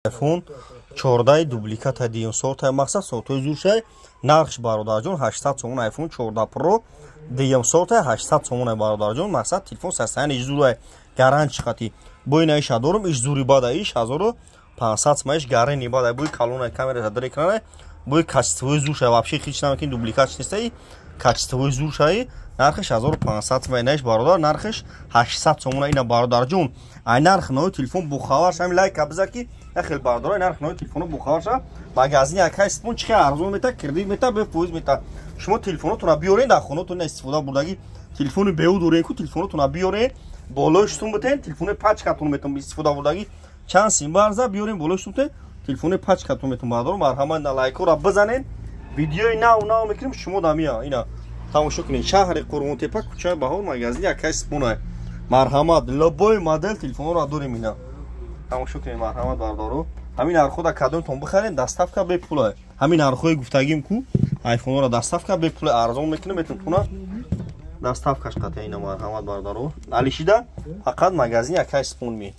iPhone 14 дубликата, дуюм сорта, мақсад, сортои зуршай. Нархш, бародарҷон, 800 сомон. iPhone 14 Pro дуюм сорта 800 сомон, бародарҷон. Мақсад, телефон состояние зурай, гарантия хати. Бо ина иша дорум, иш зури бада, иш 1500 сомон, иш гарени бада, буи калона, камера дар экрана, буи качествои зуршай. Вообще хич намекин, дубликат нестай, качествои зуршай. Нархиш 1500 сомон, инаиш, бародар, нархиш 800 сомон. Ина, бародарҷон, ай нарх нои телефон бухавар шами, лайка биза, ки яхел бародаро нарх нои телефоно бухавар ша. Магазини акай спон чихе арзон мета, кредит мета, бефоиз мета. Шумо телефонотона биёрен, дар хонатон истифода бурдаги телефони беу дорен ку, телефонотона биёрен, болои шутун битен, телефони пачкатон метон. Истифода бурдаги чанд сим барза биёрен, болои шутун битен, телефони пачкатон метон. Бародаро, марҳамат, на лайкора бизанен, видеои нав нав мекунем. Шумо дамия ина тамошо кунед. Шаҳри Қурғонтепа, кӯчаи Баҳор, магазини акай спона. Марҳамат, любой модел телефонро дорем, ина тамошо кунед. Марҳамат, бародаро, ҳамин нархҳода кадомтон бихарен, доставка бепула. Ҳамин нархҳои гуфтагим ку, айфонҳоро доставка бепула, арзон мекунем, метон доставкаш қатъя. Ина, марҳамат, бародаро, алишида фақат магазини акай спон ми.